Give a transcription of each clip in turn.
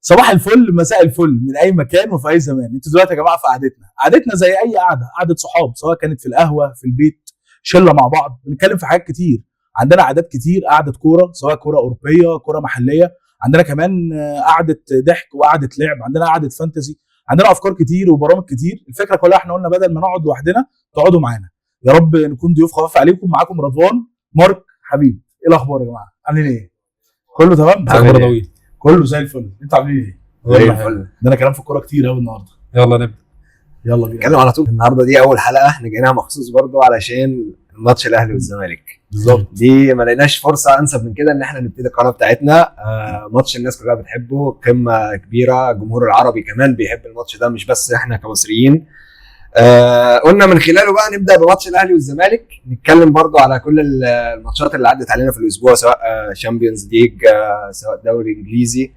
صباح الفل، مساء الفل، من اي مكان وفي اي زمان. انتوا دلوقتي يا جماعة في قعدتنا، قعدتنا زي اي قعدة، قعدة صحاب، سواء كانت في القهوة، في البيت، شله مع بعض، بنتكلم في حاجات كتير. عندنا عادات كتير، قعدة كورة، سواء كورة اوروبية، كورة محليه، عندنا كمان قعدة ضحك وقعده لعب، عندنا قعدة fantasy، عندنا افكار كتير وبرامج كتير. الفكرة كلها احنا قلنا بدل ما نقعد لوحدنا تقعدوا معانا. يا رب نكون ضيوف خفاف عليكم. معاكم رضوان، مارك، حبيب. ايه الاخبار يا جماعة؟ عاملين ايه؟ كله تمام؟ اخبار طويل. كله زي الفل. انتوا عاملين ايه؟ زي الفل. عندنا كلام في الكورة كتير قوي النهارده. يلا نبدا. يلا بينا نتكلم على طول. النهارده دي اول حلقة، احنا جايينها مخصوص برضو علشان ماتش الاهلي والزمالك. بالظبط. دي ما لقيناش فرصة انسب من كده ان احنا نبتدي القناة بتاعتنا. ماتش الناس كلها بتحبه، قمة كبيره، الجمهور العربي كمان بيحب الماتش ده، مش بس احنا كمصريين. قلنا من خلاله بقى نبدا بماتش الاهلي والزمالك، نتكلم برضو على كل الماتشات اللي عدت علينا في الاسبوع، سواء Champions League، سواء دوري انجليزي.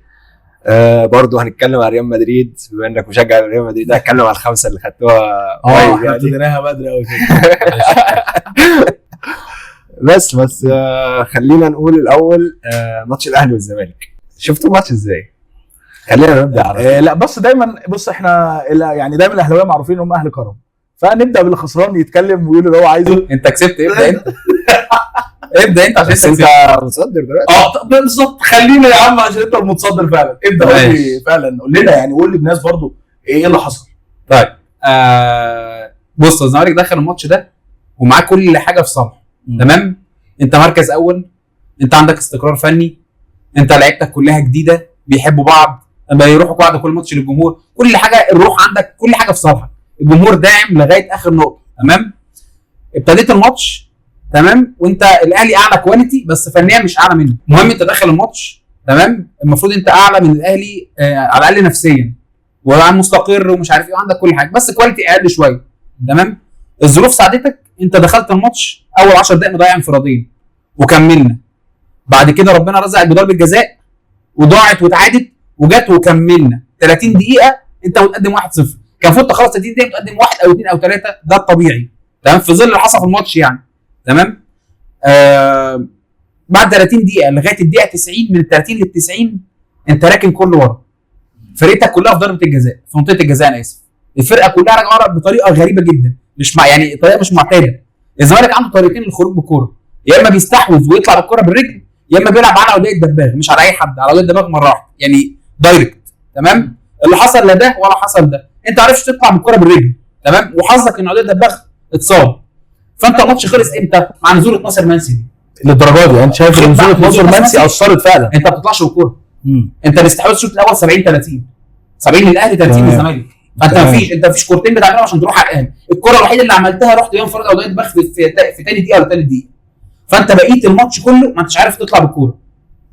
برضو هنتكلم على ريال مدريد، بما انك مشجع ريال مدريد هتكلم على الخمسة اللي خدتوها. اه احنا ابتديناها بدري قوي كده. بس خلينا نقول الاول ماتش الاهلي والزمالك، شفتوا الماتش ازاي؟ خلينا نبدا على لا بص، دايما بص احنا يعني دايما الاهلاوية معروفين ان هم اهل كرم، فنبدا باللي خسران يتكلم ويقول اللي هو عايزه. انت كسبت، ابدا انت. ابدا انت عشان بس انت متصدر دلوقتي. اه بالظبط، خلينا يا عم عشان انت المتصدر فعلا. ابدا قول لي فعلا، قول لنا يعني، قول للناس برضو ايه اللي حصل. طيب بص، الزمالك دخل الماتش ده ومعاه كل حاجة في صالحه، تمام؟ انت مركز اول، انت عندك استقرار فني، انت لعيبتك كلها جديدة، بيحبوا بعض، لما يروحوا بعض كل ماتش للجمهور، كل حاجة، الروح عندك، كل حاجة في صالحك، الجمهور داعم لغاية اخر نقطة، تمام؟ ابتديت الماتش تمام، وانت الاهلي اعلى quality بس فنيا مش اعلى منه. المهم انت داخل الماتش تمام، المفروض انت اعلى من الاهلي على الاقل نفسيا، ومستقر ومش عارف ايه، وعندك كل حاجة، بس quality اقل شوية، تمام؟ الظروف ساعدتك، انت دخلت الماتش اول 10 دقائق مضيع انفرادين وكملنا، بعد كده ربنا رزقك بضربه جزاء وضاعت واتعادت وجت وكملنا 30 دقيقة انت متقدم 1-0. كان المفروض تخلص 30 دقيقة متقدم 1 او 2 او 3، ده الطبيعي، تمام؟ في ظل اللي حصل في الماتش يعني، تمام؟ بعد 30 دقيقة لغاية الدقيقة 90، من ال 30 لل 90 انت راكن كله ورا، فرقتك كلها في ضربه الجزاء، في منطقة الجزاء انا اسف، الفرقة كلها راجعه ورا بطريقة غريبة جدا، مش مع يعني طريقه مش معتادة. الزمالك عنده طريقتين للخروج بالكورة، يا اما بيستحوذ ويطلع بالكورة بالرجل، يا اما بيلعب على عوديه الدباغ، مش على اي حد، على عوديه الدباغ مرة واحدة يعني direct، تمام؟ اللي حصل لا ده ولا حصل ده، انت عرفتش تطلع بالكورة بالرجل، تمام؟ وحظك ان عوديه الدباغ اتصاب، فانت الماتش خلص امتى؟ مع نزوله ناصر منسي دي. للدرجة دي انت شايف ان نزوله ناصر منسي اثرت فعلا؟ انت ما بتطلعش بالكورة، انت الاستحواذ الشوط الاول 70-30، 70 للاهلي 30 للزمالك، فانت مفيش، انت مفيش كورتين بتعملهم عشان تروح على الاهلي، الكره الوحيدة اللي عملتها رحت يوم فرد او ضيعت بخ في ثاني دقيقة ولا ثالث دقيقة، فانت بقيت الماتش كله ما انتش عارف تطلع بالكورة،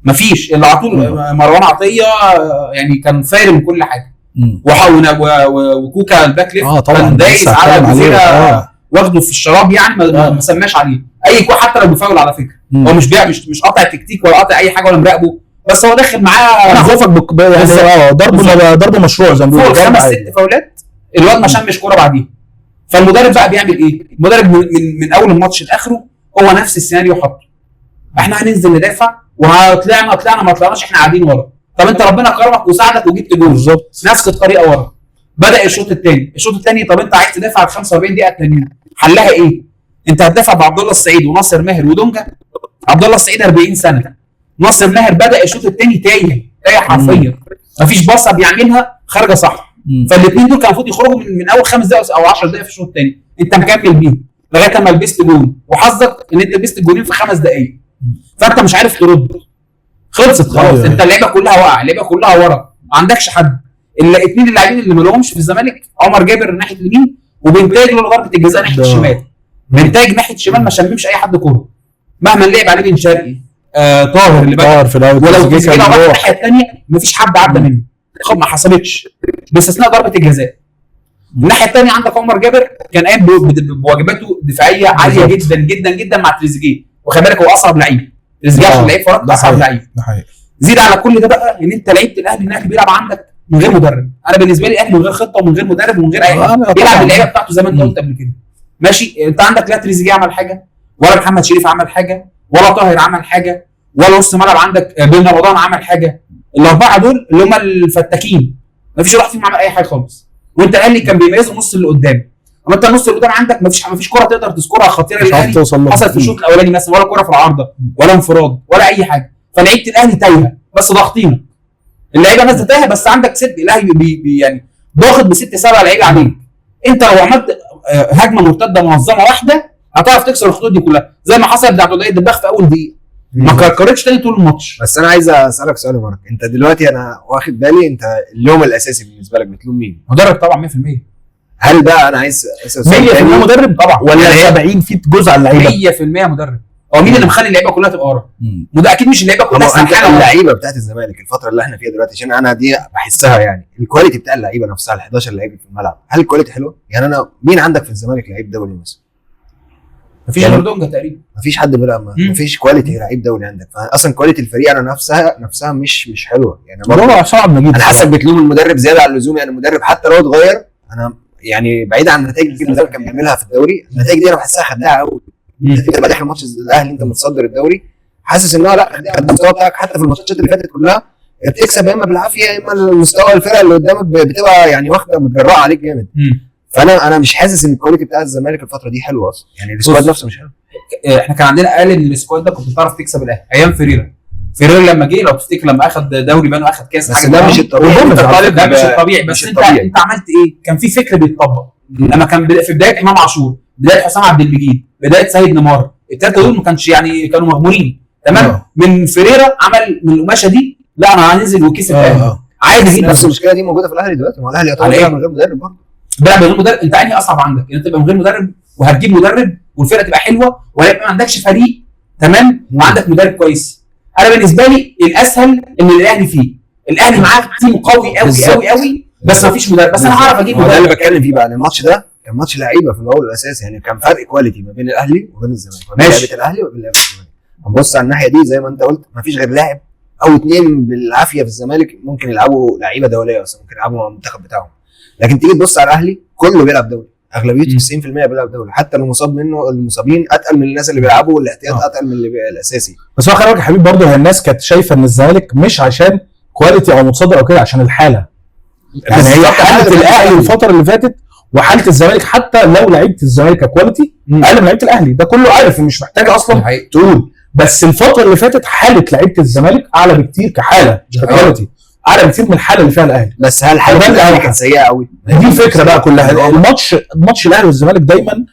مفيش اللي على طول مروان عطية يعني كان فارم من كل حاجة، وكوكا ال back left كان دايس على جزيرة واخده في الشراب يعني، ما سماش عليه اي كوع حتى لو بفاول على فكرة. هو مش بيع، مش قاطع تكتيك ولا قاطع اي حاجة ولا مراقبة، بس هو داخل معاه خوفك يعني ضرب مشروع زي ما بيقولوا، فوق 5 6 فاولات الواد ما شمش كورة بعديها. فالمدرب بقى بيعمل ايه؟ المدرب من اول الماتش لاخره هو نفس السيناريو حاطه، احنا هننزل ندافع وهطلعنا طلعنا ما طلعناش احنا قاعدين ورا. طب انت ربنا كرمك وساعدك وجبت جول، بالظبط نفس الطريقة ورا. بدا الشوط الثاني، الشوط الثاني طب انت عايز تدافع ال 45 دقيقة الثانيين، حلها ايه؟ انت هتدافع بعبد الله السعيد وناصر ماهر ودونجا. عبد الله السعيد 40 سنة، ناصر ماهر بدا الشوط الثاني تايه تايه حرفيا، مفيش باصة بيعملها خارجه صح. فالاثنين دول كان المفروض يخرجوا من اول 5 دقائق او 10 دقائق في الشوط الثاني، انت مكمل بيهم لغاية اما لبست جون، وحظك ان انت لبست الجونين في 5 دقائق، فانت مش عارف ترد، خلصت خلاص. انت اللعيبة كلها واقعه، اللعيبة كلها ورا، ما عندكش حد. الاثنين اللاعبين اللي ما لهمش في الزمالك عمر جابر ناحية اليمين وبنتاج له ضربه الجزاء ناحية الشمال. بنتاج ناحية الشمال ما شممش اي حد كورة مهما لعب عليه بن شرقي، طاهر اللي طاهر في الاول، ولو كان الناحية الثانية مفيش حد عدى منه، ما حصلتش باستثناء ضربه الجزاء. الناحية الثانية عندك عمر جابر كان قايم بواجباته دفاعية عالية جدا جدا جدا مع تريزيجيه، وخلي بالك هو اصعب لعيب تريزيجيه عشان لعيب فرق، اصعب لعيب. زيد على كل ده بقى ان انت لعيبة الاهلي، الاهلي بيلعب عندك من غير مدرب. انا بالنسبة لي الاهلي من غير خطه ومن غير مدرب ومن غير اي حاجة، بيلعب اللعيبة بتاعته زي ما انت قلت قبل كده. ماشي، انت عندك لا تريزيجيه عمل حاجة، ولا محمد شريف عمل حاجة، ولا طاهر عمل حاجة، ولا نص ملعب عندك بن رمضان عمل حاجة. الاربعة دول اللي هم الفتاكين مفيش واحد فيهم عمل اي حاجة خالص. وانت الاهلي كان بيميزه النص اللي قدام، اما انت النص اللي قدام عندك مفيش كره تقدر تسكرها خطيرة مش عارف للاهلي توصل لها. حصلت في الشوط الاولاني مثلا، ولا كره في العارضة ولا انفراد ولا اي حاجة. فلعيبه الاهلي تايهه بس ضاغطينه، اللعيبة نازله تايهه، بس عندك ست الاهلي بي يعني ضاغط بست سبع لعيبة عليك. انت لو عملت هجمة مرتدة منظمة واحدة هتعرف تكسر الخطوط دي كلها، زي ما حصل بتاع عبد الدباغ في اول دقيقة، ما كركرتش تاني طول الماتش. بس انا عايز اسالك سؤال يا مارك، انت دلوقتي انا واخد بالي انت اللوم الاساسي بالنسبة لك بتلوم مين؟ مدرب طبعا 100%. هل بقى انا عايز اسال سؤال 100% تاني. مدرب طبعا ولا 70 في جزء على اللعيبة؟ 100% مدرب. هو مين اللي مخلي اللعيبة كلها تبقى ورا؟ وده اكيد مش اللعيبة كلها ما هو انت سرحانه ورا. اللعيبة بتاعت الزمالك الفترة اللي احنا فيها دلوقتي، عشان انا دي بحسها يعني ال quality بتاع اللعيبة نفسها ال 11 لعيب في الملعب، هل ال quality حلوة؟ يعني انا مين عندك في الزمالك لعيب دولي مثلا؟ مفيش يعني غير دونجا تقريبا. مفيش حد بيلعب، مفيش quality لعيب دولي عندك، فاصلا quality الفريق انا نفسها مش حلوة يعني. برضه الموضوع صعب مجيد. انا حاسك بتلوم المدرب زيادة عن اللزوم، يعني المدرب حتى لو اتغير، انا يعني بعيد عن النتائج اللي المدرب كان بيعملها في الدوري، النتائج دي انا بحسها خداعة قوي. انت بقى داخل ماتش الاهلي انت متصدر الدوري، حاسس ان هو لا خداع المستوى بتاعك حتى في الماتشات اللي فاتت كلها بتكسب يا اما بالعافية يا اما المستوى الفرق اللي قدامك بتبقى يعني واخده متجرأه عليك جامد. فانا مش حاسس ان ال quality بتاع الزمالك الفترة دي حلوة اصلا، يعني ال squad نفسه مش حلو. احنا كان عندنا اقل من ال squad ده كنت بتعرف تكسب الاهلي ايام فيريرا. فيريرا لما جه لو تفتكر لما اخذ دوري بانو اخذ كاس بس حاجة ده مش الطبيعي. الطبيعي، ده مش الطبيعي. بس مش انت الطبيعي. انت عملت ايه؟ كان في فكر بيتطبق لما كان في بداية امام عاشور، بداية حسام عبد المجيد، بداية سيد نيمار، الثلاثة دول ما كانش يعني كانوا مغمورين تمام. من فيريرا عمل من القماشه دي، لا انا هنزل وكسب الاهلي عادي جدا. نفس المشكلة دي موجودة في الاهلي دلوقتي، ما هو الاهلي يعتبر على إيه؟ بيلعب من غير مدرب برضه. بيلعب من غير مدرب. انت انهي اصعب عندك؟ ان انت تبقى من غير مدرب وهتجيب مدرب والفرقة تبقى حلوة، ولا يبقى ما عندكش فريق تمام وعندك مدرب كويس. انا بالنسبة لي الاسهل ان الاهلي فيه، الاهلي معاه team قوي قوي قوي قوي، بس ما فيش مدرب. بس انا هعرف اجيب هو ده اللي مدرب. بتكلم فيه بقى، ان الماتش ده كان ماتش لعيبة في الاول والاساس، يعني كان فرق quality ما بين الاهلي وبين الزمالك، ما بين ماشي. لعيبة الاهلي وبين لعيبة الزمالك. هنبص على الناحية دي زي ما انت قلت، ما فيش غير لاعب او اثنين بالعافية في الزمالك ممكن يلعبوا لعيبة دولية اصلا، ممكن يلعبوا مع المنتخب بتاعهم. لكن تيجي تبص على الاهلي كله بيلعب دولي، اغلبيته 90% بيلعب دولي، حتى اللي مصاب منه المصابين اتقل من الناس اللي بيلعبوا، والاحتياط اتقل من اللي الاساسي. بس هو خلي بالك يا حبيبي برضه، هي الناس كانت شايفه ان الزمالك مش عشان quality او متصدر او كده، عشان الحالة. يعني هي حاله الاهلي الفترة اللي فاتت وحاله الزمالك، حتى لو لعيبة الزمالك ك quality اقل من لعيبة الاهلي، ده كله عارف ومش محتاج اصلا تقول. بس الفترة اللي فاتت حاله لعيبة الزمالك اعلى بكتير كحاله، مش ك quality، اعلى بكتير من الحالة اللي فيها الاهلي. بس هل حاله الاهلي كانت سيئه قوي؟ دي الفكرة بقى كلها. الماتش ماتش الاهلي والزمالك دايما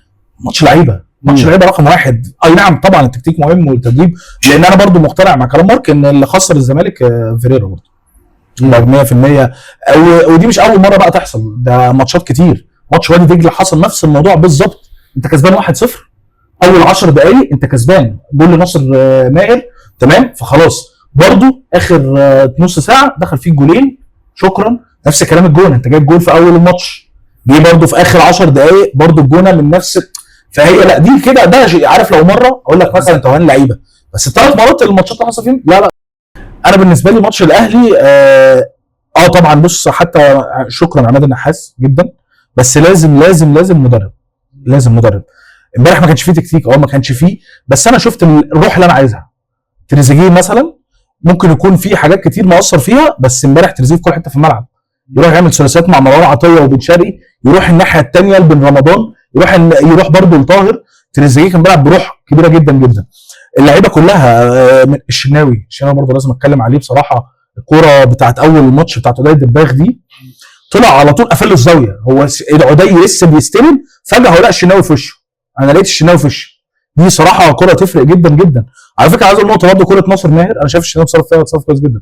ماتش لعيبة، ماتش لعيبة رقم واحد. اي نعم طبعا التكتيك مهم والتدريب، لان انا برضو مقتنع مع كلام مارك ان اللي خسر الزمالك فيريرا برضو 100%. ودي مش اول مرة بقى تحصل، ده ماتشات كتير. ماتش وادي دجله حصل نفس الموضوع بالظبط، انت كسبان 1-0 اول 10 دقائق انت كسبان جول لناصر ماهر تمام، فخلاص برضو اخر نص ساعة دخل فيه جولين شكرا. نفس كلام الجونه، انت جايب جول في اول الماتش، جه برضو في اخر 10 دقائق برضو الجونه من نفس. فهي لا دي كده ده عارف، لو مرة اقول لك مثلا توهان لعيبة، بس الثلاث مرات الماتشات اللي حصل فيهم لا لا. انا بالنسبة لي ماتش الاهلي طبعا بص، حتى شكرا عماد النحاس جدا، بس لازم لازم لازم مدرب، لازم مدرب. امبارح ما كانش فيه تكتيك، ما كانش فيه، بس انا شفت الروح اللي انا عايزها. تريزيجيه مثلا ممكن يكون في حاجات كتير مقصر فيها، بس امبارح تريزيجيه في كل حتة في الملعب، يروح يعمل ثلاثيات مع مروان عطية وبن شرقي، يروح الناحية الثانية لبن رمضان، يروح برده لطاهر. تريزيجيه كان بيلعب بروح كبيرة جدا جدا. اللعيبة كلها، من الشناوي برده لازم اتكلم عليه بصراحة. الكورة بتاعت اول الماتش بتاعت عدي الدباغ دي، طلع على طول قفل له الزاوية، هو عدي لسه بيستلم فجاة هو لقى الشناوي في وشه، انا لقيت الشناوي في وشه. دي صراحة كره تفرق جدا جدا. على فكرة عايز اقول نقطة برده، كره ناصر ماهر انا شايف الشناوي اتصرف فيها اتصرف كويس جدا،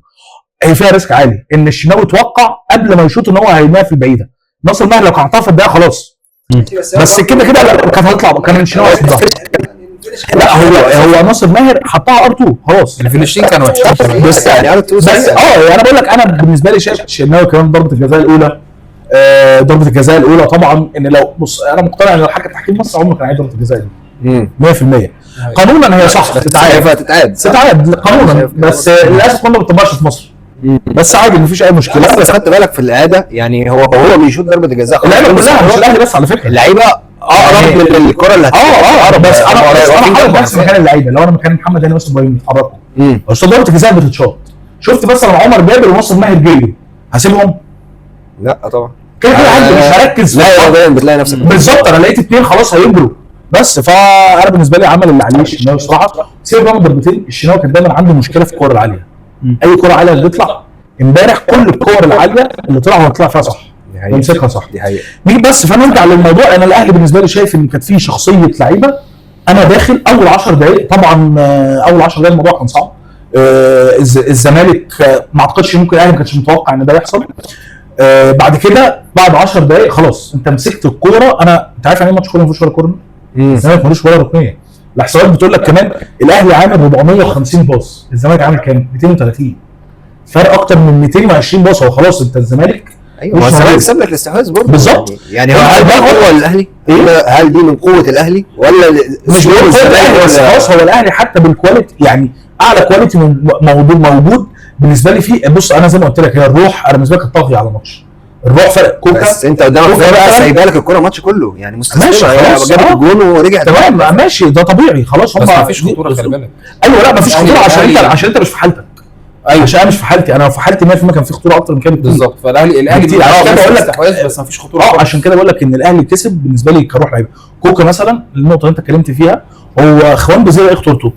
هي فيها risk عالي ان الشناوي توقع قبل ما يشوط ان هو هيرميها في البعيدة. ناصر ماهر لو كان حطها في الدقيقة خلاص، بس كده كده كانت هتطلع، كان الشناوي هيصدها. لا هو ناصر ماهر حطها R2 خلاص، ال finishing كان وحش بس يعني بس انا بقول لك، انا بالنسبة لي شايف الشناوي كمان ضربه الجزاء الاولى، ضربه الجزاء الاولى طبعا ان لو بص انا مقتنع ان لو حكم تحكيم مصر عمره كان عايز ضربه الجزاء دي 100% قانونا هي صح، تتعاد قانونا، بس للاسف ما بتطبقش في مصر، بس عادي مفيش اي مشكلة. بس خدت بالك في الاعادة يعني هو بيشوط ضربه الجزاء، اللعيبة كلها مش الاهلي بس على فكرة، اللعيبة اقرب من الكره اللي اقرب. بس انا حاطط نفسي مكان اللعيبة، لو انا مكان محمد هاني مثلا ابراهيم يتحركوا، بس ضربه الجزاء بتتشاط، شفت مثلا عمر جابر وناصر ماهر جريوا، هسيبهم؟ لا طبعا كده كده عندي مش هركز. لا دايما بتلاقي نفسك بالظبط، انا لقيت اثنين خلاص هيجروا بس. فانا بالنسبة لي عمل اللي عليه الشناوي الصراحة. سيب بقى من ضربتين، الشناوي كان دايما عنده مشكلة في الكور العالية، اي كره عالية اللي بيطلع امبارح كل الكور العالية اللي طلع هو طلع فيها صح، ومسكها صح. دي حقيقة. نيجي بس فنرجع للموضوع. انا الاهلي بالنسبة لي شايف ان كانت فيه شخصية لعيبة. انا داخل اول 10 دقائق طبعا، اول 10 دقائق الموضوع كان صعب. الزمالك ما اعتقدش ممكن الاهلي ما كانش متوقع ان ده يحصل. بعد كده بعد 10 دقائق خلاص انت مسكت الكورة. انا انت عارف يعني ايه ماتش كورة ما فيهوش ولا corner؟ الزمالك ملوش ولا ركنيه. الاحصائيات بتقول لك كمان الاهلي عامل 450 pass، الزمالك عامل كام؟ 230، فرق اكتر من 220 pass. هو خلاص انت الزمالك ايوه، هو الزمالك ساب لك الاستحواذ برضه بالظبط. يعني هو هل ده قوة الاهلي؟ إيه؟ هل دي من قوة الاهلي ولا مش قوة الاهلي؟ بس خلاص هو الاهلي حتى بال quality، يعني اعلى quality موجود بالنسبة لي فيه. بص انا زي ما قلت لك هي الروح، انا بالنسبة لي كانت طاغية على الماتش. الروح فرق كوكا، بس انت قدامك فرقه سايبه لك الكورة الماتش كله، يعني مستسلمه، جابت الجون ورجعت. تمام ماشي، ده طبيعي خلاص. هم مفيش خطورة، خلي بالك. ايوه لا مفيش خطورة عشان انت مش في حالتك. ايوه عشان انا مش في حالتي، انا في حالتي 100% كان في خطورة اكتر من كده بالظبط. فالاهلي عشان كده بقول لك بس مفيش خطورة. عشان كده بقول لك ان الاهلي كسب بالنسبة لي كروح لعيبة. كوكا مثلا النقطة اللي انت اتكلمت فيها، هو خوان بيزيرا ايه خطورته؟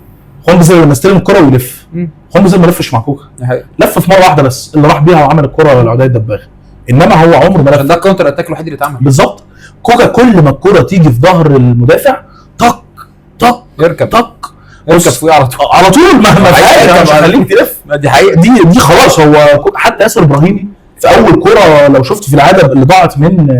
خوان بيزيرا لما استلم الكره ويلف، خوان بيزيرا ما لفش مع كوكا، لف في مرة واحدة بس اللي راح بيها وعمل الكره لعدي الدباغ، انما هو عمره ما لف. ده ال counter attack الوحيد اللي اتعمل بالظبط. كوكا كل ما الكره تيجي في ظهر المدافع طق طق يركب طق يركب فوقيه على طول على طول، مهما فعل مش هخليك تلف. دي حقيقة، دي خلاص. هو حتى ياسر ابراهيمي في اول كره لو شفت في العادة اللي ضاعت من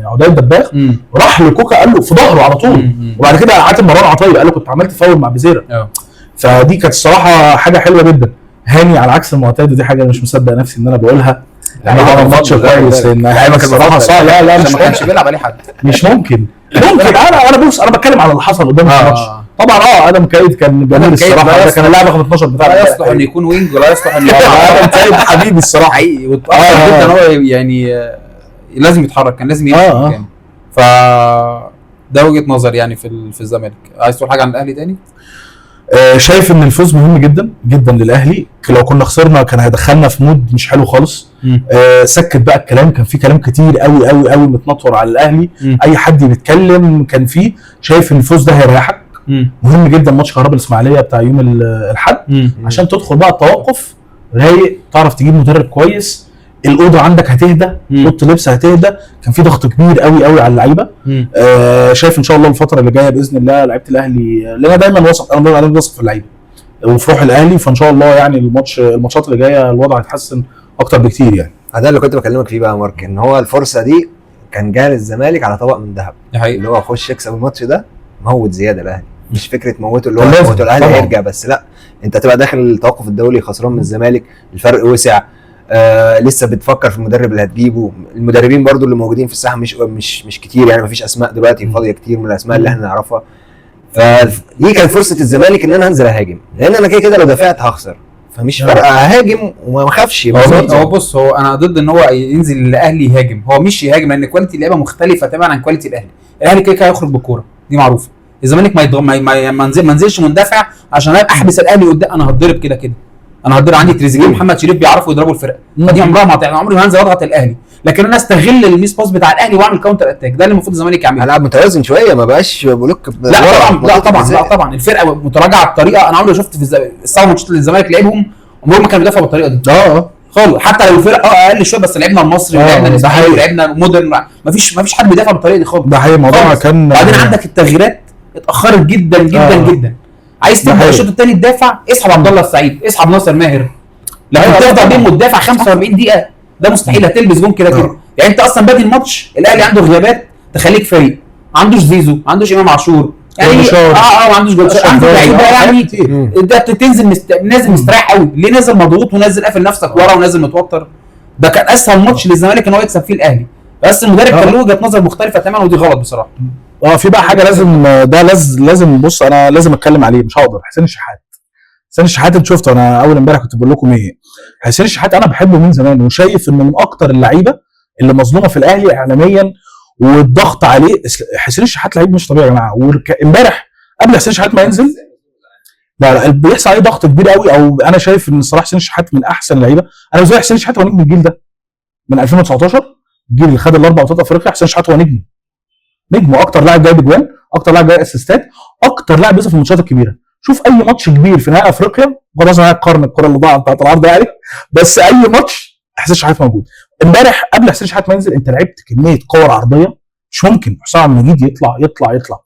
عدي الدباغ، راح لكوكا قال له في ظهره على طول. وبعد كده عاتب مروان عطية قال له كنت عملت فاول مع بيزيرا. فدي كانت الصراحة حاجة حلوة جدا. هاني على عكس المعتاد، ودي حاجة مش مصدق نفسي ان انا بقولها، لان هو عمل ماتش كويس. ان هاني الصراحة صعب. لا لا مش ما كانش بيلعب عليه حد، مش ممكن. ممكن انا بص، انا بتكلم على اللي حصل قدام الماتش. طبعا ادم كايد كان جميل الصراحة، ده كان اللاعب رقم 12 بتاع. لا يصلح ان يكون wing ولا يصلح ان ادم كايد حبيبي الصراحة حقيقي، واتاخر جدا. هو يعني لازم يتحرك، كان لازم يمشي مكانه. ف ده وجهه نظر يعني في الزمالك. عايز تقول حاجة عن الاهلي تاني؟ شايف ان الفوز مهم جدا جدا للاهلي. لو كنا خسرنا كان هيدخلنا في mood مش حلو خالص. سكت بقى الكلام، كان في كلام كتير قوي قوي قوي متنطور على الاهلي. اي حد بيتكلم كان فيه. شايف ان الفوز ده هيريحك. مهم جدا ماتش كهرباء الاسماعيلية بتاع يوم الاحد، عشان تدخل بقى التوقف رايق، تعرف تجيب مدرب كويس، الاوضة عندك هتهدى، اوضة اللبس هتهدى. كان في ضغط كبير قوي قوي على اللعيبة. شايف ان شاء الله الفترة اللي جاية باذن الله لعيبة الاهلي، لان انا دايما واثق، انا دايما واثق في اللعيبة وفي روح الاهلي. فان شاء الله يعني الماتشات اللي جاية الوضع هيتحسن اكتر بكتير. يعني ده اللي كنت بكلمك فيه بقى يا مارك، ان هو الفرصة دي كان جاية للزمالك على طبق من ذهب، اللي هو خش يكسب الماتش ده موت زيادة الاهلي. مش فكرة موته اللي هو موته الاهلي هيرجع بس، لا انت تبقى داخل التوقف الدولي خسران من الزمالك، الفرق وسع، لسه بتفكر في المدرب اللي هتجيبه. المدربين برضو اللي موجودين في الساحة مش كتير، يعني مفيش اسماء دلوقتي فاضية كتير من الاسماء اللي احنا نعرفها. فدي كانت فرصة الزمالك ان انا هنزل اهاجم، لان انا كده كده لو دافعت هخسر، فمش فارقه اهاجم وما اخافش. هو بص، هو انا ضد ان هو ينزل الاهلي يهاجم. هو مش يهاجم، لان quality اللعيبة مختلفة تماما عن quality الاهلي. الاهلي كده كده هيخرج بالكورة دي معروفة. الزمالك ما نزلش مندفع عشان احبس الاهلي قدام، انا هتضرب كده كده، انا هتضرب. عندي تريزيجيه ومحمد شريف بيعرفوا يضربوا الفرقة، فدي عمرها ما هتعمل، عمري ما هنزل اضغط الاهلي، لكن انا استغل ال miss pass بتاع الاهلي واعمل counter attack. ده اللي المفروض الزمالك يعمله. هلعب متوازن شوية، ما بقاش block. لا طبعا، لا طبعا، لا طبعا. الفرقة متراجعه بطريقة انا عمري ما شفت في السبع ماتشات اللي الزمالك لعبهم عمرهم ما كانوا بيدافعوا بالطريقة دي خالص. حتى لو الفرقة اقل شوية، بس لعبنا المصري ولعبنا الاسماعيلي ولعبنا مودرن، مفيش حد بيدافع بالطريقة دي خالص. ده حقيقي، الموضوع كان. بعدين عندك التغييرات اتاخرت جدا جدا جدا. عايز تبدا الشوط الثاني تدافع، اسحب عبد الله السعيد، اسحب ناصر ماهر. لكن تفضل بيهم وتدافع 45 دقيقة ده مستحيل، هتلبس جون كده كده. يعني انت اصلا بادي الماتش الاهلي عنده غيابات تخليك فريق، ما عندوش زيزو، ما عندوش امام عاشور، يعني ما عندوش جول، عنده لعيبة يعني ده تنزل نازل مستريح قوي. ليه نازل مضغوط ونازل قافل نفسك ورا ونازل متوتر؟ ده كان اسهل ماتش للزمالك ان هو يكسب فيه الاهلي، بس المدرب كان له وجهه نظر مختلفة تماما، ودي غلط بصراحة. في بقى حاجة لازم، ده لازم بص انا لازم اتكلم عليه، مش هقدر. حسين الشحات، حسين الشحات انت شفته، انا اول امبارح كنت بقول لكم ايه، حسين الشحات انا بحبه من زمان، وشايف انه من اكتر اللعيبة اللي مظلومة في الاهلي اعلاميا والضغط عليه. حسين الشحات لعيب مش طبيعي يا جماعة. امبارح قبل حسين الشحات ما ينزل، لا لا، بيحصل عليه ضغط كبير قوي. او انا شايف ان صلاح حسين الشحات من احسن اللعيبة. انا بالنسبة لي حسين الشحات هو نجم الجيل ده من 2019، الجيل اللي خد الاربع بطولات افريقيا. حسين الشحات هو نجم، نجم، اكتر لاعب جايب اجوان، اكتر لاعب جايب assist ات، اكتر لاعب بيظهر في الماتشات الكبيرة. شوف اي ماتش كبير في نهائي افريقيا، بغض النظر عن القرن الكره اللي ضاعت بتاعت العرض يعني، بس اي ماتش حسين الشحات موجود. امبارح قبل حسين الشحات ما ينزل انت لعبت كمية كور عرضية مش ممكن. حسام عبد المجيد يطلع يطلع يطلع.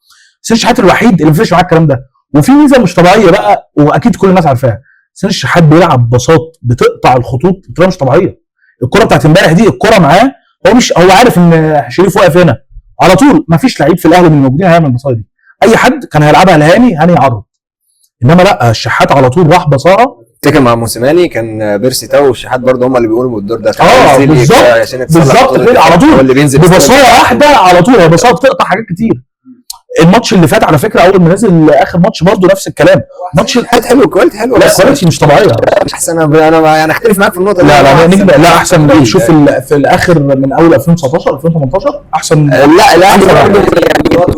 حسين الشحات الوحيد اللي ما فرقش معاه الكلام ده. وفي ميزة مش طبيعية بقى، واكيد كل الناس عارفاها، حسين الشحات بيلعب باصات بتقطع الخطوط بطريقة مش طبيعية. الكره بتاعت امبارح دي الكره معاه، هو مش هو عارف ان شريف واقف هنا على طول. ما فيش لعيب في الاهلي من الموجودين هيعمل الباصات دي. اي حد كان هيلعبها لهاني، هاني يعرض. انما لا، الشحات على طول راح بصاره. افتكر مع موسيماني كان بيرسي تاو والشحات برضه هم اللي بيقولوا بالدور ده. بالظبط، عشان يتصلح بالظبط خطوط كده، على طول. هو اللي بينزل ببصاره واحدة على طول، هي بصاره بتقطع حاجات كتير. الماتش اللي فات على فكرة اول ما نزل اخر ماتش برضه نفس الكلام. ماتش الشحات حلو، quality حلو، لا بس quality مش طبيعية. مش احسن. انا اختلف معاك في النقطة دي. لا لا أحسن. نجم، لا احسن من شوف في الاخر من اول 2019 2018 احسن. لا الاهلي أحسن. برضه يعني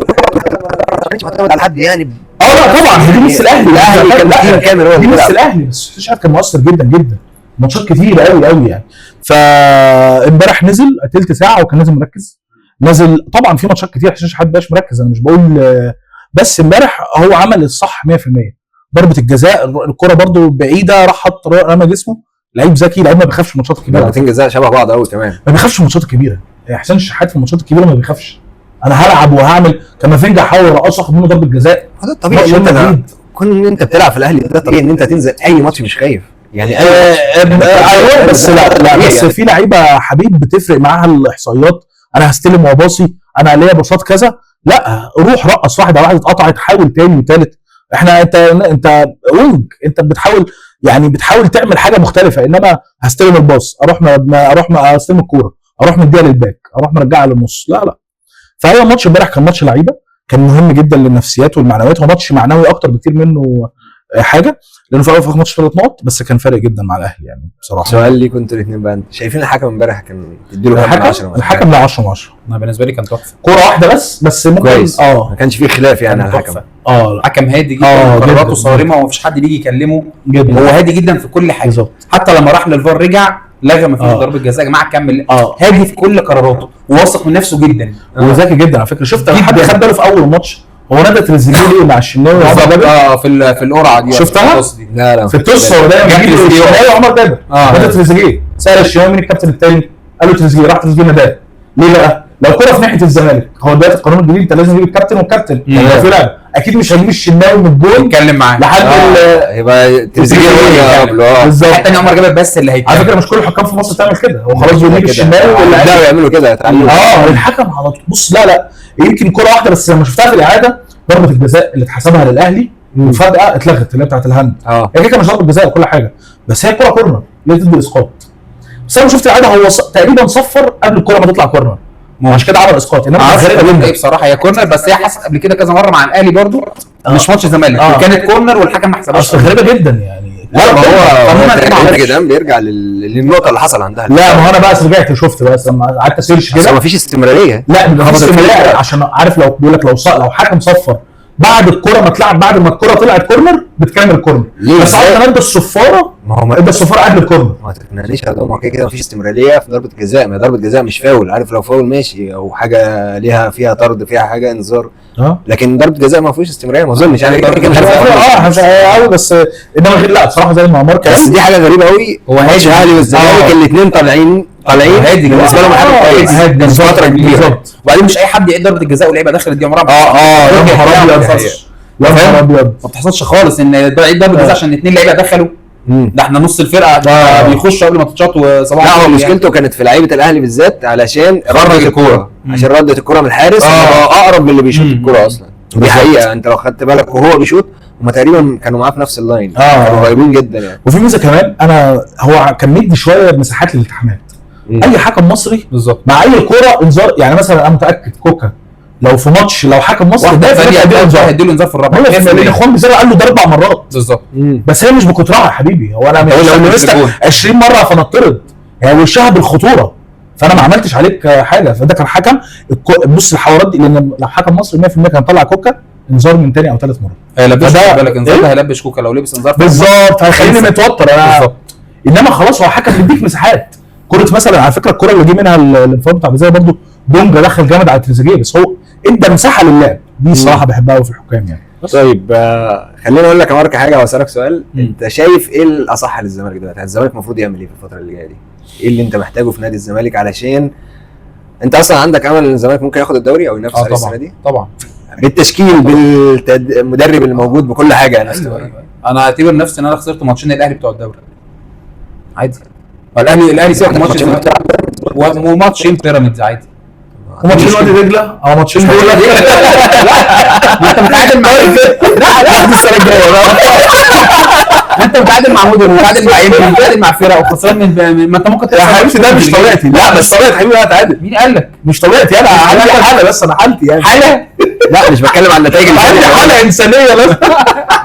مش معتمد على حد يعني. لا طبعا دي نص الاهلي. الاهلي كان لا team كامل هو دي اللي نص بيلعب. الاهلي، بس الشحات كان مؤثر جدا جدا، ماتشات كتير قوي قوي يعني. فامبارح نزل تلت ساعة وكان لازم مركز. نزل طبعا في ماتشات كتير حسين شحات باش مركز، انا مش بقول، بس امبارح هو عمل الصح 100%. ضربه الجزاء الكره برده بعيدة، راح حط رمى جسمه. لعيب ذكي، لعيب ما بيخافش من الماتشات الكبيرة. ضربتين جزاء شبه بعض قوي كمان. ما بيخافش من الماتشات الكبيرة حسين الشحات في الماتشات الكبيرة ما بيخافش. انا هلعب وهعمل. كامافينجا حاول يرقصه، اخد منه ضربه جزاء. هو ده الطبيعي ماتش ان انت مدريد. كون ان انت بتلعب في الاهلي، ده طبيعي ان انت تنزل اي ماتش مش خايف يعني. اي ايوه بس لا لا، بس في لعيبة حبيب بتفرق معاها الاحصائيات. انا هستلم وباصي، انا ليا باصات كذا. لا روح رقص واحد على واحد، اتقطعت، حاول تاني وتالت. احنا انت wing، انت بتحاول يعني بتحاول تعمل حاجة مختلفة. انما هستلم الباص، اروح ما اروح ما استلم الكورة، اروح مديها لل back، اروح مرجعها للنص. لا لا. فهو الماتش امبارح كان ماتش لعيبة، كان مهم جدا للنفسيات والمعنويات. هو ماتش معنوي اكتر بكتير منه حاجة، لانه في الاول وفي الاخر ماتش 3 نقط، بس كان فارق جدا مع الاهلي يعني بصراحة. سؤال ليكم انتوا الاثنين بقى، شايفين الحكم امبارح كان تديله كام من الحكم 10؟ الحكم لا 10 من 10. انا بالنسبة لي كان تحفة. كورة واحدة بس ممكن كويس. ما كانش فيه خلاف يعني كان على الحكم. تحفة. لا. حكم هادي جدا، قراراته جداً. صارمة ومفيش حد بيجي يكلمه. جدا هو هادي جدا في كل حاجة. بالظبط. حتى لما راح للفار رجع لغى، مفيش ضربه جزاء يا جماعة كمل. هادي في كل قراراته وواثق من نفسه جدا. وذكي جدا على فكرة. شفت جداً. حد خد باله في اول ماتش هو نادى تريزيجيه ليه مع الشناوي وعمر جابر؟ في القرعة دي شفتها؟ القص دي. لا لا في التوس هو دايما جاب بيجيب تريزيجيه. الشناوي وعمر جابر. نادى تريزيجيه، سال الشناوي مين الكابتن الثاني؟ قال له تريزيجيه، راح تريزيجيه ناداه. ليه بقى؟ لو كرة في ناحية الزمالك، هو دلوقتي القانون الجديد انت لازم تجيب الكابتن والكابتن. لو في لعب اكيد مش هجيب الشناوي من الجول اتكلم معاه لحد يبقى تريزيجيه هو اللي قبله. بالظبط. حتى ان عمر جابر بس اللي على هيتكلم. فكرة مش كل الحكام في مصر تعمل كده، هو خلاص بيجيب الشناوي ولا لا يعملوا كده يتعلموا. الحكم على طول. بص لا لا، يمكن كرة واحدة بس لما شفتها في الاعادة، ضربه الجزاء اللي اتحسبها للاهلي وفجاة اتلغت، اللي هي بتاعت ال hand. هي كده مش ضربه جزاء وكل حاجة، بس هي كره corner ليه تدي اسقاط؟ بس انا شفت الاعادة هو تقريبا صفر قبل الكره ما تطلع corner، عشان كده عمل اسقاط. انما معرفش غريبة ايه جدا بصراحة، هي corner بس هي حصلت قبل كده كذا مرة مع الاهلي برضو، مش ماتش الزمالك، وكانت corner والحكم ما حسبهاش. اصل غريبة جدا يعني. لا ما هو قانونا إيه؟ هو معرفش. جدا بيرجع للنقطة اللي حصل عندها. لا ما هو انا بقى رجعت وشفت بس لما قعدت ا search بس كده. ما فيش استمرارية. لا بيبقى في خبط استمرارية، الفريق. عشان عارف لو بيقول لك لو حكم صفر بعد الكره ما اتلعب، بعد ما الكره طلعت corner بتكمل corner. ليه؟ بس عارف كمان بالصفاره، ما هو ادى الصفاره قبل ال corner. ما تقنعنيش يا ما كده كده مفيش استمرارية في ضربه جزاء. ما ضربه جزاء مش فاول، عارف؟ لو فاول ماشي، او حاجة ليها فيها طرد، فيها حاجة انذار، لكن ضربه جزاء ما فيهوش استمرارية ما اظنش يعني. كده كده مش مش قوي بس انما غير. لا بصراحة زي ما مارك بس دي حاجة غريبة قوي. هو ماتش هادي. الاهلي والزمالك الاثنين طالعين هادي بالنسبة لهم حاجة كويس هادي فترة كبيرة. بالظبط. وبعدين مش اي حد يعيد ضربه الجزاء واللعيبة دخلت دي عمرها ما يا نهار ما ابيض، بتحصلش. يا نهار ابيض، ما بتحصلش خالص ان يعيد ضربه جزاء عشان اثنين لعيبة دخلوا. ده احنا نص الفرقة بيخشوا قبل ما تتشاط وصباح لا هو الفل يعني. مشكلته كانت في لعيبة الاهلي بالذات، علشان خرج ردة الكورة. عشان ردة الكورة من الحارس هو اقرب من اللي بيشوط الكورة اصلا. دي حقيقة، انت لو خدت بالك وهو بيشوط هما تقريبا كانوا معاه في نفس ال line، كانوا قريبين جدا يعني. وفي ميزة كمان، انا هو كان مدي شوية مساحات للالتحامات. اي حكم مصري بالظبط مع اي كورة انذار، يعني مثلا انا متاكد كوكا لو في ماتش لو حكم مصري واحدة ده ثانية هيديله انذار هيديله انذار في الرابعة 100%، لان خوان بيزارو قال له ده 4 مرات. بالظبط. بس هي مش بكترها يا حبيبي، هو انا مش لو لمستك الجون. 20 مرة فنطرد، هي وشها بالخطوره، فانا ما عملتش عليك حاجة. فده كان حكم بص الحوارات دي، لان لو حكم مصري 100% كان طلع كوكا انذار من تاني او ثالث مرة. هيلبش، فده- خد بالك انذار إيه؟ ده هيلبش كوكا لو لبس انذار بالظبط، هيخليني متوتر انا. بالظبط. انما خلاص هو حكم بيديك مساحات. كرة مثلا على فكرة الكرة اللي جه منها الانفراد بتاع بيزاي برضه، دونجا دخل جامد على تريزيجيه، بس هو ادى مساحة للعب دي الصراحة بحبها قوي في الحكام يعني. طيب خليني اقول لك يا مارك حاجة واسالك سؤال. انت شايف ايه الاصح للزمالك دلوقتي؟ الزمالك المفروض يعمل ايه في الفترة اللي جاية دي؟ ايه اللي انت محتاجه في نادي الزمالك علشان انت اصلا عندك امل ان الزمالك ممكن ياخد الدوري او ينافس عليه السنة طبعا دي؟ طبعا. بالتشكيل، بالمدرب اللي موجود، بكل حاجة يعني. أيوة. انا اعتبر نفسي ان انا خسرت ماتشين الاهلي بتوع الدوري عادي. الاهلي سيبك من ماتش الزمالك وماتشين بيراميدز عادي. وماتشين وادي دجله او ماتشين دول. ما انت متعادل مع لا لا السنة الجاية بقى. ما انت متعادل مع مودر ومتعادل مع انبي ومتعادل مع فرق وخسران من ما انت ممكن يا حبيبتي ده مش طبيعتي، لا بس طبيعتي حبيبي انا اتعادل. مين قال لك؟ مش طبيعتي انا عندي حاله، بس انا حالتي يعني حاله؟ لا مش بتكلم عن النتائج اللي عندي فاتت. حاله انسانيه بس.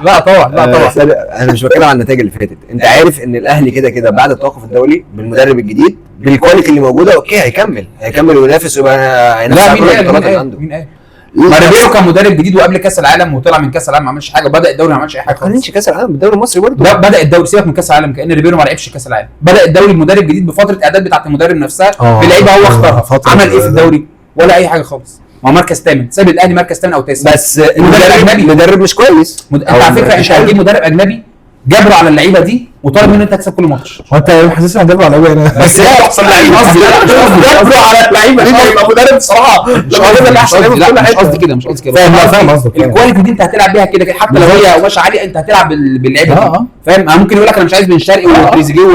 لا طبعا، لا طبعا. انا مش بتكلم عن النتائج اللي فاتت. انت عارف ان الاهلي كده كده بعد التوقف الدولي بالمدرب الجديد بال quality اللي موجودة okay هيكمل وينافس ويبقى هينافس لا على مين كل قال؟ البطولات مين اللي قال؟ عنده. مين قال؟ ما ريبيرو كان مدرب جديد وقبل كاس العالم وطلع من كاس العالم ما عملش حاجة، وبدا الدوري ما عملش اي حاجة ما خالص. قارنش كاس العالم بالدوري المصري برضه. ده بدا الدوري، سيبك من كاس العالم، كان ريبيرو ما لعبش كاس العالم. بدا الدوري بمدرب جديد بفترة اعداد بتاعت المدرب نفسها بلعيبه هو اختارها. عمل ايه في الدوري؟ ولا اي حاجة خالص. ما هو مركز ثامن، ساب الاهلي مركز ثامن او تاسع. بس المدرب أجنبي. المدرب مش كويس. انت على فكرة انت هتجيب مدرب اجنبي جبرة على اللعيبة دي وطالب منه انت تكسب كل ماتش. هو انت حاسسني هجبره على ايه انا؟ بس لا احسن لعيب قصدي، لا، مش قصدي، مش جبرة على اللعيبة دي يبقى مدرب صراحة لما يجيب لك احسن لعيبة في لا كل مش حتة. قصدي كده، مش قصدي كده. فاهم، لا، فاهم قصدك، فاهم. ال quality دي انت هتلعب بيها كده كده، حتى لو هي قماشة عالية انت هتلعب باللعيبه دي. فاهم؟ انا ممكن يقول لك انا مش عايز بن شرقي وتريزيجيه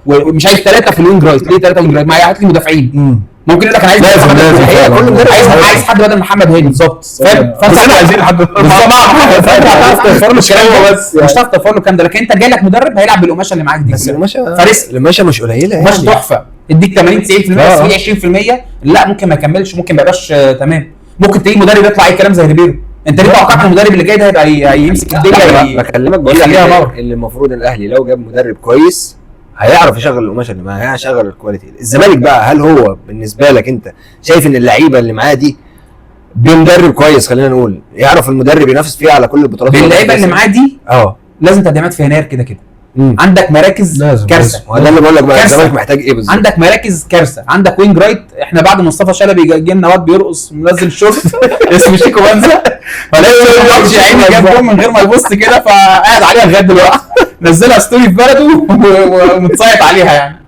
ومش عايز ثلاثة في ال wing right. ليه ثلاثة wing right؟ ما هات لي مدافعين. ممكن يقول لك انا عايز لازم، محمد لازم، هاني. فعلا. كل مدرب عايز حد بدل محمد هاني. بالظبط. فاهم؟ بس احنا عايزين حد فانت هتعرف توفر له الكلام ده بس مش هتعرف توفر له الكلام ده، لكن انت جالك مدرب هيلعب بالقماشه اللي معاك دي بس كلها. القماشه فارس. القماشه مش قليله قماش يعني. تحفة، اديك 80 90% بس في 20% لا ممكن ما يكملش، ممكن ما يبقاش تمام. ممكن تلاقي مدرب يطلع اي كلام زي ريبيرو. انت ليه توقعت المدرب اللي جاي ده هيبقى هيمسك الدنيا؟ بكلمك بقول لك يخليها نار. اللي المفروض الاهلي لو جاب مدرب كويس هيعرف يشغل القماشه اللي معاه، هيشغل ال quality. الزمالك بقى هل هو بالنسبة لك انت شايف ان اللعيبة اللي معاه دي بمدرب كويس، خلينا نقول يعرف المدرب ينافس فيها على كل البطولات؟ باللعيبه اللي معاه دي لازم تدعيمات في يناير كده كده. عندك مراكز لازم، كارثة. هو ده اللي بقول لك بقى، كارثة. الزمالك محتاج ايه بالظبط؟ عندك مراكز كارثة، عندك wing right. احنا بعد مصطفى شلبي جه لنا واد بيرقص منزل شورت اسمه شيكو بانزا، فلاقي يا عيني جاب جون من غير ما يبص كده، فقاعد عليها لغاية دلوقتي، نزلها story في بلده ومتصيط عليها يعني.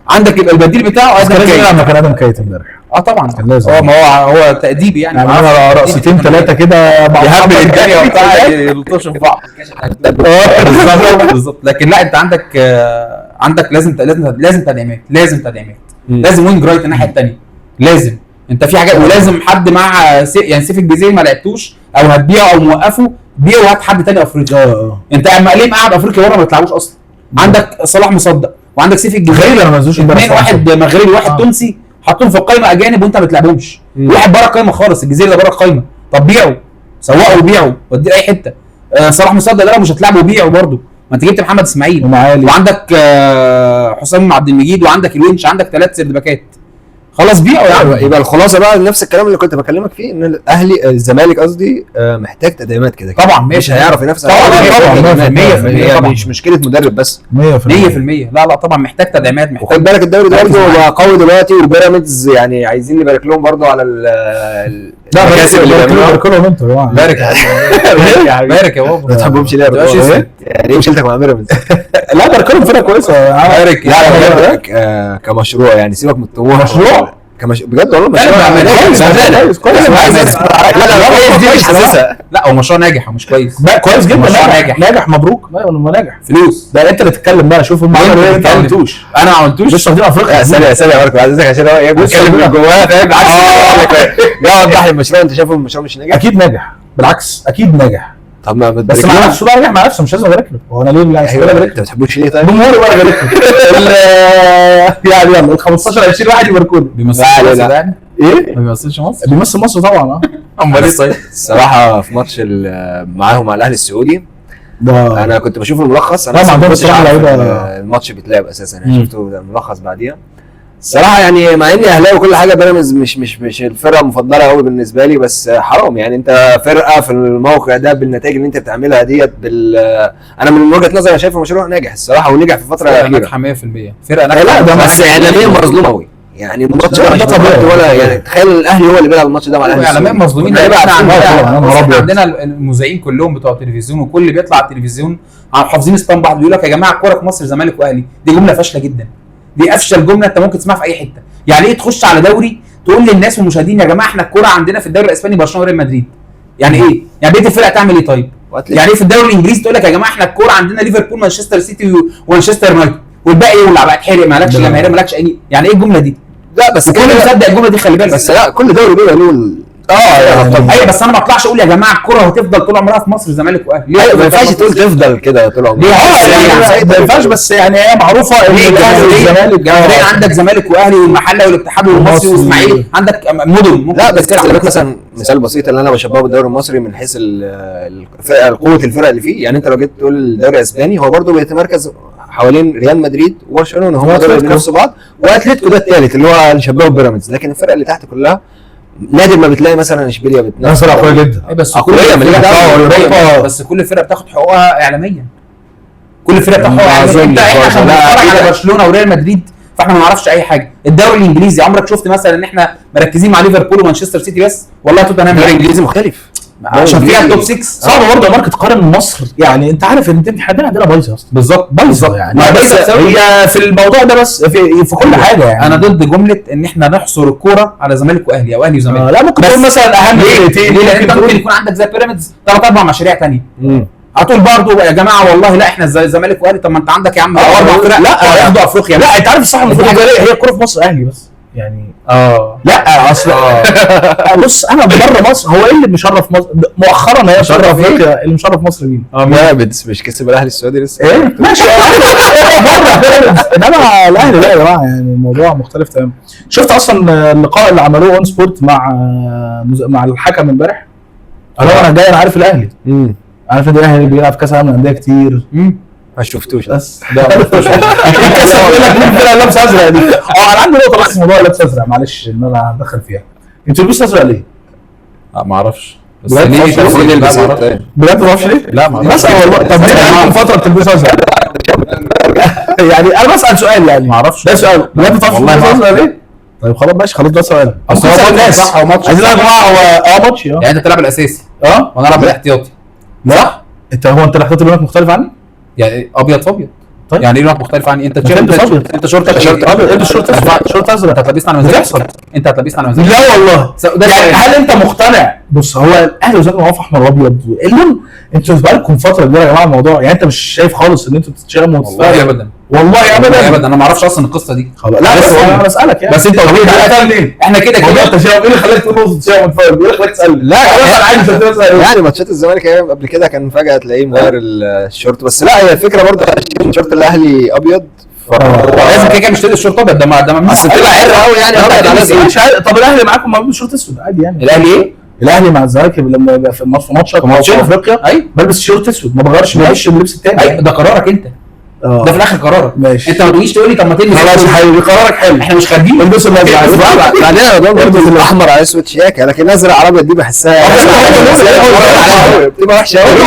عندك يبقى البديل بتاعه كان ادم لازم كايت. يلعب مكان ادم كايت امبارح. طبعا كان لازم. هو ما هو تأديبي يعني، يعني عمل رقصتين ثلاثة كده مع يهبل الدنيا وبتاع يلطشوا في بعض. بالظبط بالظبط. لكن لا انت عندك لازم لازم لازم تدعيمات، لازم تدعيمات، لازم wing right الناحية الثانية، لازم انت في حاجات، ولازم حد مع يعني سيف الجزيري ما لعبتوش او هتبيعه او موقفه، بيعه وهات حد تاني افريقي. انت اما ليه مقعد افريقيا بره ما بتلعبوش اصلا؟ عندك صلاح مصدق وعندك سيف الجزيري، غريب انا ما نزلوش امبارح. اثنين، واحد مغربي واحد تونسي، حاطين في القايمة اجانب وانت ما بتلعبهمش. واحد بره القايمة خالص، الجزيري ده بره القايمة، طب بيعه، سوقه وبيعه وديه اي حتة. صلاح مصدق ده لو مش هتلعبه بيعه برده، ما انت جبت محمد اسماعيل ومعالي وعندك حسام عبد المجيد وعندك الونش، عندك 3 سردباكات، خلاص بيعوا يا عم. يبقى الخلاصة بقى نفس الكلام اللي كنت بكلمك فيه، ان الاهلي الزمالك قصدي محتاج تدعيمات كده كده. طبعا مش هيعرف ينافس. طبعا طبعا 100% طبعا، مش مشكلة مدرب بس. 100% 100%. لا لا طبعا محتاج تدعيمات، محتاج. وخد بالك الدوري ده برضه بقى قوي دلوقتي، وبيراميدز يعني عايزين نبارك لهم برضه على لا المكاسب اللي بيعملوها. بارك لهم انتوا يا جماعة. بارك يا حبيبي، بارك يا بابا. ما تحبهمش ليه يا تبقاش بابا؟ اسود. يعني ايه مشكلتك مع بيراميدز؟ لا بارك لهم فرقه كويسة. بارك. لا بارك كمشروع يعني، سيبك من الطموح. مشروع؟ بجد والله مشروع لا، كويس كويس، كويس. كويس. لا لا لا دي مش حاسسها. لا هو مشروع ناجح ومش كويس. لا كويس جدا، مشروع ناجح ناجح. ناجح مبروك. لا ما ناجح فلوس. ده انت اللي تتكلم بقى، شوف هم عملوا ايه انت ما عملتوش. انا ما عملتوش. لسه واخدين افريقيا. ثانية ثانية يا ماركو، عايز اسالك عشان هو ايه بيتكلم من جواه، فاهم؟ عكس لا وضح لي المشروع، انت شايفه المشروع مش ناجح؟ اكيد ناجح، بالعكس اكيد ناجح، طب ما بس مع نفسه بقى ناجح مع نفسه، مش لازم ابارك له. هو انا ليه لا ايوه ابارك انت ما بتحبوش ليه طيب؟ جمهوري بقى ابارك له. يعني يلا ال 15 20 واحد يباركوا له. بيمثلش لا، لا، مصر لا. ده يعني؟ ايه ما بيمثلش مصر؟ بيمثل مصر طبعا. امال ايه طيب؟ الصراحة في ماتش معاهم على الاهلي السعودي ده انا كنت بشوف الملخص، انا لا، ما أصلاً عندهم كنتش الصراحة عارف لعيبة. الماتش بيتلعب اساسا، انا شفته الملخص بعديها. الصراحة يعني مع اني اهلاوي وكل حاجة، بيراميدز مش الفرقة المفضلة قوي بالنسبة لي، بس حرام يعني انت فرقه في الموقع ده بالنتائج اللي انت بتعملها ديت انا من وجهه نظري انا شايفه مشروع ناجح الصراحة، ونجح في الفترة فرقه الاخيرة. ناجحة 100%، فرقه ناجحة. لا ده بس اعلاميا مظلوم قوي يعني، الماتش ده مش طبيعي. ولا يعني تخيل الاهلي هو اللي بيلعب الماتش ده مع الاهلي اعلاميا السعودي. مظلومين. كنا هنبقى احنا عارفين. طبعاً، يا نهار عندنا أبيض. عندنا المذيعين كلهم بتوع التلفزيون، وكل اللي بيطلع على التلفزيون حافظين اسطمبة بعض، بيقول لك يا جماعة الكورة في مصر زمالك واهلي. دي جملة فاشلة جدا، دي افشل جملة انت ممكن تسمعها في اي حتة. يعني ايه تخش على دوري تقول للناس والمشاهدين يا جماعة احنا الكورة عندنا في الدوري الاسباني برشلونة وريال مدريد؟ يعني ايه؟ يعني بقية الفرقة تعمل ايه طيب؟ يعني ايه في الدوري الانجليزي تقول لك يا جماعة احنا الكورة عندنا ليفربول مانشستر سيتي ومانشستر يونايتد والباقي يولع بقى، اتحرق، مالكش جماهيرية، مالكش اي. يعني ايه الجملة دي؟ لا بس وكل كده مصدق الجملة دي، خلي بالك. بس لا كل دوري بيبقى له يعني ايوه بس انا ما اطلعش اقول يا جماعة الكورة هتفضل طول عمرها في مصر زمالك واهلي. ايوه ما ينفعش تقول تفضل كده طول عمرك. ليه؟ يعني ما ينفعش، بس يعني هي معروفة ان ليه؟ الاهلي والزمالك جماهيريا عندك زمالك واهلي والمحله والاتحاد والمصري والمصري. والاسماعيلي، عندك مدن ممكن لا بس تلعب. خلي بالك مثلا مثال بسيط اللي انا بشبهه بالدوري المصري من حيث قوة الفرق اللي فيه، يعني انت لو جيت تقول الدوري الاسباني هو برضه بيتمركز حوالين ريال مدريد وبرشلونة، هم دول اللي بينافسوا بعض، واتلتيكو ده الثالث اللي هو نشبهه ببيراميدز، لكن الفرق اللي تحت كلها نادر ما بتلاقي مثلا اشبيليا بتنافس. ناس قوية جدا. أي بس كل أقوياء، ماليش دعوة. أوروبا. بس كل فرقه بتاخد حقوقها اعلاميا، كل فرقه بتاخد ما حقوقها اعلاميا. انت أظنش احنا عشان برضه. لا، بنتفرج على كده. برشلونة وريال مدريد فاحنا ما نعرفش اي حاجة. الدوري الانجليزي عمرك شفت مثلا ان احنا مركزين مع ليفربول ومانشستر سيتي بس؟ والله توتنهام الدوري الانجليزي مختلف عشان فيها ال top 6. صعب برضه يا مارك تقارن مصر، يعني انت عارف ان انت عندنا بايظة اصلا، بالظبط بايظة يعني، ما بس بايظة بسبب هي في الموضوع ده بس في كل حاجة يعني. انا ضد جملة ان احنا نحصر الكورة على زمالك واهلي او اهلي وزمالك. لا ممكن بس تقول مثلا اهم ليه؟ فرقتين، ليه؟ لان انت ممكن ممكن تقول يكون عندك زي بيراميدز ثلاث اربع مشاريع ثانية. هتقول برضه يا جماعة والله لا احنا زي زمالك واهلي، طب ما انت عندك يا عم اربع فرق لا هياخدوا افريقيا. لا انت عارف الصح المفروض هي الكورة في مصر اهلي بس يعني. لا اصل بص انا بره مصر هو ايه اللي مشرف مصر مؤخرا؟ هي مشرف افريقيا، اللي مشرف مصر مين؟ بيراميدز مش كسب الاهلي السعودي لسه؟ ايه ماشي بره بيراميدز، انما الاهلي لا يا جماعة، يعني الموضوع مختلف تماما. شفت اصلا اللقاء اللي عملوه اون سبورت مع الحكم امبارح؟ انا جاي، انا عارف الاهلي، عارف ان الاهلي بيلعب كاس العالم للاندية كتير. ما شفتوش بس ده كاس بيقول لك مين الفرقة اللي لابسه ازرق دي؟ انا عندي نقطة بس في موضوع لابس ازرق، معلش ان انا هتدخل فيها. انتوا لابس ازرق ليه؟ لا ما اعرفش. بس بجد؟ ليه؟ مش عارف لا، نلبس ما ايه أعرفش. طيب؟ بجد ما اعرفش ليه؟ لا ما اعرفش. بسال والله. طب ليه بقالكم فترة بتلبسوا ازرق؟ يعني انا بسال سؤال يعني. ما اعرفش. ده سؤال بجد ما تعرفش والله ما بتلبسوا ازرق ليه؟ طيب خلاص ماشي، خلاص ده سؤال. اصل هو ممكن تسأل ماتش الناس. صح، هو ماتش عايزين يا جماعة هو ماتش يعني انت بتلعب الاساسي وانا العب الاحتياطي. صح؟ انت هو انت الاحتياطي لونك مختلف عني؟ يعني ابيض في ابيض. طيب. يعني ايه لونك مختلف عني؟ انت ما تلبس ابيض. انت شورتك شورت ابيض، البس شورت ازرق، شورت ازرق. انت هتلبسني على مزاجك. بتحصل. انت هتلبسني على مزاجك. لا والله. ده يعني سؤال. هل انت مقتنع؟ بص هو الاهلي والزمالك معروف احمر وابيض اللون، انتوا بقالكم فترة كبيرة يا جماعة الموضوع، يعني انت مش شايف خالص ان انتوا بتتشائموا والله وتتفائلوا؟ ابدا. والله ابدا. ابدا انا ما اعرفش اصلا القصة دي. خلاص لا بس انا بسالك يعني. بس انت قلت لي دلوقتي ليه؟ احنا كده موضوع كده التشاؤم ايه اللي خلاك تقول نقطة تشاؤم وتفاؤل؟ ايه اللي خلاك تسالني؟ لا انا بسال عادي، انت بتسال ايه؟ يعني ماتشات الزمالك ايام قبل كده كان فجأة تلاقيه مغير الشورت، بس لا هي الفكرة برضه عشان شورت الاهلي ابيض لازم كده كده مش تلبس شورت ابيض، ده ما ده ممنوع. اصل بتبقى عرة قوي يعني ابيض على ازرق. مش عارف. طب الاهلي معاكم ما بيلبس شورت اسود عادي يعني. الاهلي ايه؟ الاهلي مع الزمالك لما يبقى في ماتش ماتشين. افريقيا ايوه بلبس شورت اسود، ما بغيرش، ما بلبسش اللبس التاني. ايوه ده قرارك انت، ده في الاخر قرارك. ماشي. انت ما تجيش تقول لي طب ما تلبس خلاص يا أسود. حبيبي قرارك حلو، احنا مش خارجين. البسوا الازرق. بعدين انا برضه الاحمر على اسود شياكه، لكن الازرق على ابيض دي بحسها بتبقى وحشة قوي.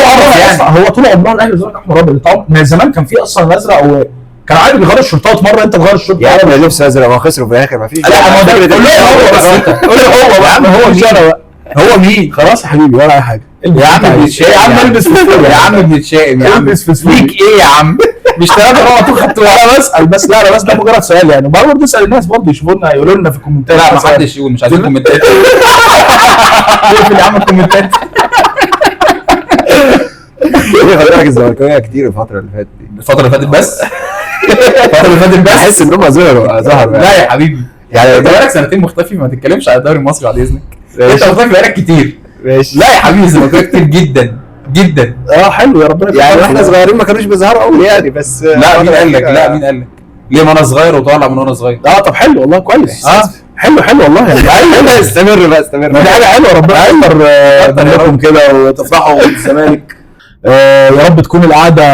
هو طول عمرها الاهلي والزمالك احمر ابيض. طبعا من زمان كان في اصلا الازرق، وكان عادي بيغيروا الشورتات، مرة انت تغير الشورت. يا عم لبس ازرق، ما خسروا في الاخر ما فيش. لا ما هو ده قول له هو بس، قول له هو بقى، هو مش انا بقى. هو مين؟ خلاص يا حبيبي ولا اي حاجة. يا عم بنتشائم يا عم البس فسفوري. يا عم بنتشائم يا عم. البس فسفوري. ليك ايه يا عم؟ مش ثلاثة غلط خدتوها. انا بسال بس، لا انا بس ده مجرد سؤال يعني، وبرضه نسال الناس برضه يشوفوا لنا يقولوا لنا في الكومنتات. لا ما حدش يقول، مش عايزين كومنتات. اقفل يا عم الكومنتات. خلي بالك الزملكاويه كتير الفترة اللي فاتت دي. الفترة اللي فاتت بس، الفترة اللي فاتت بس بحس ان هم ظهروا لا يا حبيبي، يعني انت بقالك سنتين مختفي، ما تتكلمش على الدوري المصري بعد اذنك. انت مختفي بقالك كتير. ماشي. لا يا حبيبي الزملكاويه كتير جدا جدا. حلو يا ربنا. يعني واحنا صغيرين ما كانوش بيظهروا قوي يعني، بس لا مين قال لك؟ لا مين قال لك؟ ليه ما انا صغير وطالع من وانا صغير. طب حلو والله كويس. حلو حلو والله يعني. ايوه استمر بقى استمر. ما دي حاجة حلوة، ربنا يكتر منكم كده وتفرحوا بالزمالك. يا رب تكون القعدة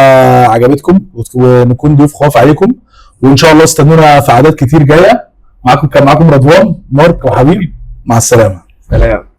عجبتكم ونكون ضيوف خواف عليكم، وان شاء الله استنونا في عادات كتير جاية. معاكم كان معاكم رضوان، مارك، وحبيب. مع السلامة. سلام.